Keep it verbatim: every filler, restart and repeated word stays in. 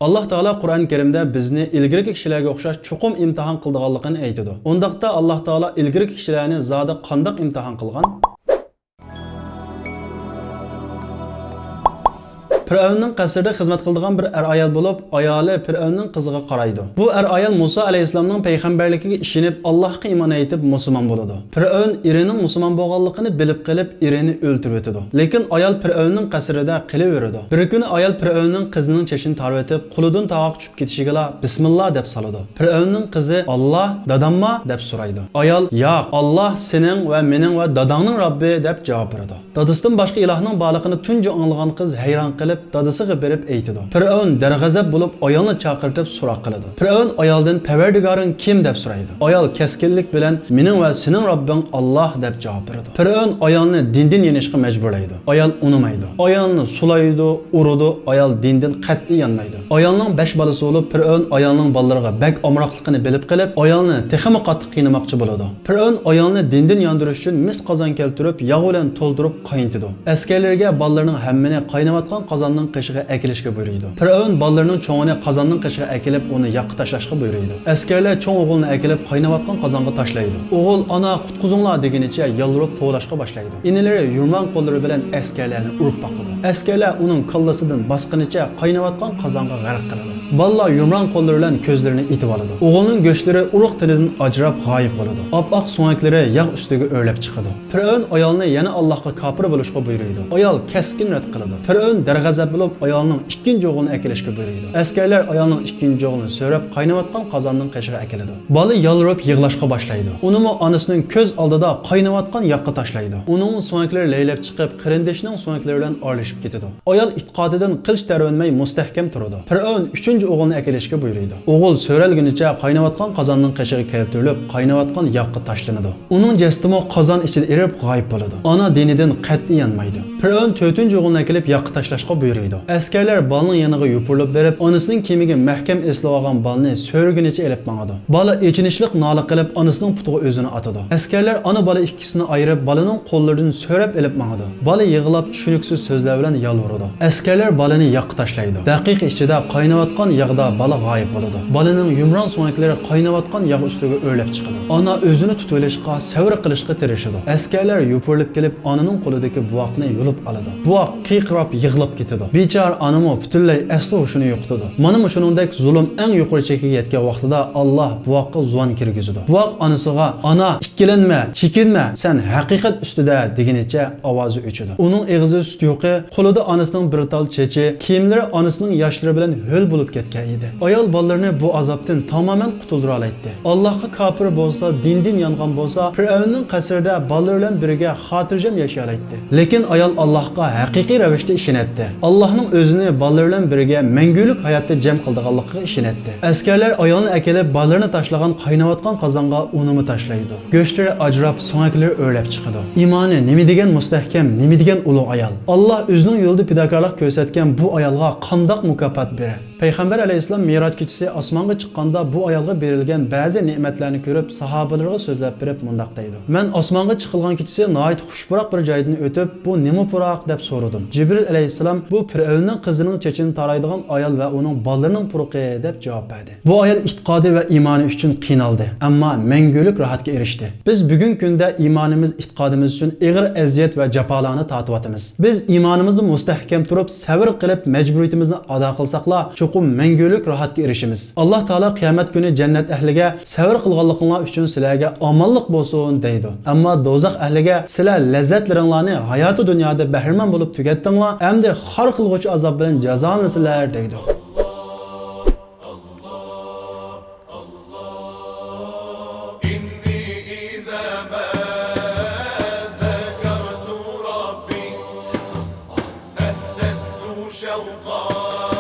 ئاللاھ تائالا قۇرئان كەرىمدە بىزنى ئىلگىرىكى كىشىلەرگە ئوخشاش چوقۇم ئىمتىھان قىلىدىغانلىقىنى ئېيتىدۇ. ئۇنداقتا ئاللاھ تائالا ئىلگىرىكى كىشىلەرنى زادى قانداق ئىمتىھان قىلغان؟ پىرئەۋننىڭ قەسرىدە خىزمەت قىلىدىغان بىر ئەر-ئايال بولۇپ، ئايالى پىرئەۋننىڭ قىزىغا قارايدۇ. بۇ ئەر-ئايال مۇسا ئەلەيھىسسالامنىڭ پەيغەمبەرلىكىگە ئىشىنىپ، ئاللاھقا ئىمان ئېيتىپ مۇسۇلمان بولىدۇ. پىرئەۋن ئېرىنىڭ مۇسۇلمان بولغانلىقىنى بىلىپ قېلىپ، ئېرىنى ئۆلتۈرۈۋېتىدۇ. لېكىن ئايال پىرئەۋننىڭ قەسرىدە قېلىۋېرىدۇ. بىر كۈنى ئايال پىرئەۋننىڭ قىزىنىڭ چېچىنى تارىۋېتىپ، قولىدىن تاغاق چۈشۈپ كېتىشىگىلا، بىسمىللا دەپ سالىدۇ. پىرئەۋننىڭ قىزى، ئاللاھ، دادامما؟ دەپ سورايدۇ. ئايال، ياق، ئاللاھ سېنىڭ ۋە مېنىڭ ۋە داداڭنىڭ رەببى، دەپ جاۋاب بېرىدۇ. دادىسىدىن باشقا ئىلاھنىڭ بارلىقىنى تۇنجى ئاڭلىغان قىز ھەيران قېلىپ، دادىسىغا بېرىپ ئېيتىدۇ. پىرئەۋن دەرغەزەپ بولۇپ، ئايالنى چاقىرتىپ سوراق قىلىدۇ. پىرئەۋن ئايالدىن، پەرۋەردىگارىڭ كىم؟ دەپ سورايدۇ. ئايال كەسكىنلىك بىلەن، مېنىڭ ۋە سېنىڭ رەببىڭ ئاللاھ، دەپ جاۋاب بېرىدۇ. پىرئەۋن ئايالنى دىندىن يېنىشقا مەجبۇرلايدۇ. ئايال ئۇنىمايدۇ. ئايالنى سۇلايدۇ، ئۇرىدۇ، ئايال دىندىن قەتئىي يانمايدۇ. ئايالنىڭ بەش بالىسى بولۇپ، پىرئەۋن ئايالنىڭ بالىلىرىغا بەك ئامراقلىقىنى بىلىپ قېلىپ، ئايالنى تېخىمۇ قاتتىق قىينىماقچى بولىدۇ. پىرئەۋن ئايالنى دىندىن ياندۇرۇش ئۈچۈن مىس قازان كەلتۈرۈپ، ياغ بىلەن تولدۇرۇپ قاينىتىدۇ. ئەسكەرلىرىگە بالىلىرىنىڭ ھەممىنى قايناۋاتقان قازاننىڭ قېشىغا ئەكېلىشكە بۇيرۇيدۇ. پىرئەۋن بالىلىرىنىڭ چوڭىنى قازاننىڭ قېشىغا ئەكېلىپ، ئۇنى ياغقا تاشلاشقا بۇيرۇيدۇ. ئەسكەرلەر چوڭ ئوغۇلنى ئەكېلىپ، قايناۋاتقان قازانغا تاشلايدۇ. ئوغۇل، ئانا، قۇتقۇزۇڭلار دېگىنىچە يالۋۇرۇپ توۋلاشقا باشلايدۇ. ئىنىلىرى يۇمران قوللىرى بىلەن ئەسكەرلەرنى ئۇرۇپ باقىدۇ. ئەسكەرلەر ئۇنىڭ كاللىسىدىن باسقىنىچە قايناۋاتقان قازانغا غەرق قىلىدۇ. بالىلار يۇمران قوللىرى بىلەن كۆزلىرىنى ئېتىۋالىدۇ. ئوغۇلنىڭ گۆشلىرى ئۇرۇق تېنىدىن ئاجراپ غايىب بولىدۇ. ئاپئاق سۆڭەكلىرى ياغ ئۈستىگە ئۆرلەپ چىقىدۇ. پىرئەۋن ئايالنى يەنە ئاللاھقا كاپىر بولۇشقا بۇيرۇيدۇ. ئايال كەسكىن رەت قىلىدۇ. پىرئەۋن دەرغەزەپ بولۇپ، ئايالنىڭ ئىككىنچى ئوغلىنى ئەكېلىشكە بۇيرۇيدۇ. ئەسكەرلەر ئايالنىڭ ئىككىنچى ئوغلىنى سۆرەپ، قايناۋاتقان قازاننىڭ قېشىغا ئەكېلىدۇ. بالا يالۋۇرۇپ يىغلاشقا باشلايدۇ. ئۇنىمۇ ئانىسىنىڭ كۆز ئالدىدا قايناۋاتقان ياغقا تاشلايدۇ. ئۇنىڭمۇ سۆڭەكلىرى لەيلەپ چىقىپ، قېرىندىشىنىڭ سۆڭەكلىرى بىلەن ئارىلىشىپ كېتىدۇ. ئايال ئېتىقادىدىن قىلچە تەۋرەنمەي مۇستەھكەم تۇرىدۇ. پىرئەۋن ئۈچىنچى ئوغۇلنى ئەكېلىشكە بۇيرۇيدۇ. ئوغۇل سۆرەلگىنىچە قايناۋاتقان قازاننىڭ قېشىغا كەلتۈرۈلۈپ، قايناۋاتقان ياغقا تاشلىنىدۇ. ئۇنىڭ جەسىتىمۇ قازان ئىچىدە ئېرىپ غايىب بولىدۇ. ئانا دىنىدىن قەتئىي يانمايدۇ. پىرئەۋن تۆتىنچى ئوغلىنى ئەكېلىپ ياغقا تاشلاشقا بۇيرۇيدۇ. ئەسكەرلەر بالىنىڭ يېنىغا يوپۇرۇلۇپ بېرىپ، ئانىسىنىڭ كىيىمىگە مەھكەم ئېسىلىۋالغان بالىنى سۆرىگىنىچە ئېلىپ ماڭىدۇ. بالا ئېچىنىشلىق نالە قىلىپ، ئانىسىنىڭ پۇتىغا ئۆزىنى ئاتىدۇ. ئەسكەرلەر ئانا-بالا ئىككىسىنى ئايرىپ، بالىنىڭ قوللىرىدىن سۆرەپ ئېلىپ ماڭىدۇ. بالا يىغلاپ، چۈشىنىكسىز سۆزلەر بىلەن يالۋۇرىدۇ. ئەسكەرلەر بالىنى ياغقا تاشلايدۇ. دەقىقە ئىچىدە قايناۋاتقان ياغدا بالا غايىب بولىدۇ. بالىنىڭ يۇمران سۆڭەكلىرى قايناۋاتقان ياغ ئۈستىگە ئۆرلەپ چىقىدۇ. ئانا ئۆزىنى تۇتۇۋېلىشقا، سەۋر قىلىشقا تىرىشىدۇ. ئەسكەرلەر يوپۇرۇلۇپ كېلىپ، ئانىنىڭ قولىدىكى بوۋاقنى يۇلۇپ ئالىدۇ. بوۋاق قىيقىراپ يىغلاپ كېتىدۇ. بىچارە ئانىمۇ پۈتۈنلەي ئەسلى ھوشىنى يوقىتىدۇ. مانا مۇشۇنىڭدەك زۇلۇم ئەڭ يۇقىرى چېكىگە يەتكەن ۋاقتىدا، ئاللاھ بوۋاققا زۇۋان كىرگۈزىدۇ. بوۋاق ئانىسىغا، ئانا، ئىككىلەنمە، چېكىنمە، سەن ھەقىقەت ئۈستىدە، دېگىنىچە ئاۋازى ئۆچىدۇ. ئۇنىڭ ئېغىزى سۈت يۇقى، قولىدا ئانىسىنىڭ بىر تال چېچى، كىيىملىرى ئانىسىنىڭ ياشلىرى بىلەن ھۆل بولۇپ كەتكەن ئىدى. ئايال بالىلىرىنى بۇ ئازابتىن تامامەن قۇتۇلدۇرالايتتى. ئاللاھقا كاپىر بولسا، دىندىن يانغان بولسا، پىرئەۋننىڭ قەسرىدە بالىلىرى بىلەن بىرگە خاتىرجەم ياشىيالايتتى. لېكىن ئايال ئاللاھقا ھەقىقىي رەۋىشتە ئىشىنەتتى. ئاللاھنىڭ ئۆزىنى بالىلىرى بىلەن بىرگە مەڭگۈلۈك ھاياتتا جەم قىلىدىغانلىقىغا ئىشىنەتتى. ئەسكەرلەر ئايالنى ئەكېلىپ، بالىلىرىنى تاشلىغان قايناۋاتقان قازانغا ئۇنىمۇ تاشلايدۇ. گۆشلىرى ئاجراپ، سۆڭەكلىرى ئۆرلەپ چىقىدۇ. ئىمانى نېمە دېگەن مۇستەھكەم، نېمە دېگەن ئۇلۇغ ئايال! ئاللاھ ئۆزىنىڭ يولىدا پىداكارلىق كۆرسەتكەن بۇ ئايالغا قانداق مۇكاپات بېرەر؟ پەيغەمبەر ئەلەيھىسسالام مىراج كېچىسى ئاسمانغا چىققاندا، بۇ ئايالغا بېرىلگەن بەزى نېمەتلەرنى كۆرۈپ، ساھابىلىرىغا سۆزلەپ بېرىپ مۇنداق دەيدۇ: مەن ئاسمانغا چىقىلغان كېچىسى ناھايىتى خۇش پۇراق بىر جايدىن ئۆتۈپ، بۇ نېمە پۇراق؟ دەپ سورىدىم. جىبرىل ئەلەيھىسسالام، بۇ پىرئەۋننىڭ قىزىنىڭ چېچىنى تارايدىغان ئايال ۋە ئۇنىڭ بالىلىرىنىڭ پۇرىقى، دەپ جاۋاب بەردى. بۇ ئايال ئېتىقادى ۋە ئىمانى ئۈچۈن قىينالدى، ئەمما مەڭگۈلۈك راھەتكە ئېرىشتى. بىز بۈگۈنكى كۈندە ئىمانىمىز، ئېتىقادىمىز ئۈچۈن ئېغىر ئەزىيەت ۋە جاپالارنى تارتىۋاتىمىز. بىز ئىمانىمىزدا مۇستەھكەم تۇرۇپ، سەۋر قىلىپ، مەجبۇرىيىتىمىزنى ئادا قىلساقلا، چوقۇم مەڭگۈلۈك راھەتكە ئېرىشىمىز. ئاللاھ تائالا قىيامەت كۈنى جەننەت ئەھلىگە، سەۋر قىلغانلىقىڭلار ئۈچۈن سىلەرگە ئامانلىق بولسۇن، دەيدۇ. ئەمما دوزاخ ئەھلىگە، سىلەر لەززەتلىرىڭلارنى ھاياتى دۇنيادا بەھرىمەن بولۇپ تۈگەتتىڭلار، ئەمدى خار قىلغۇچى ئازاب بىلەن جازالىنىسىلەر، دەيدۇ. إني إذا ما ذكرت ربي اهتزت شوقا.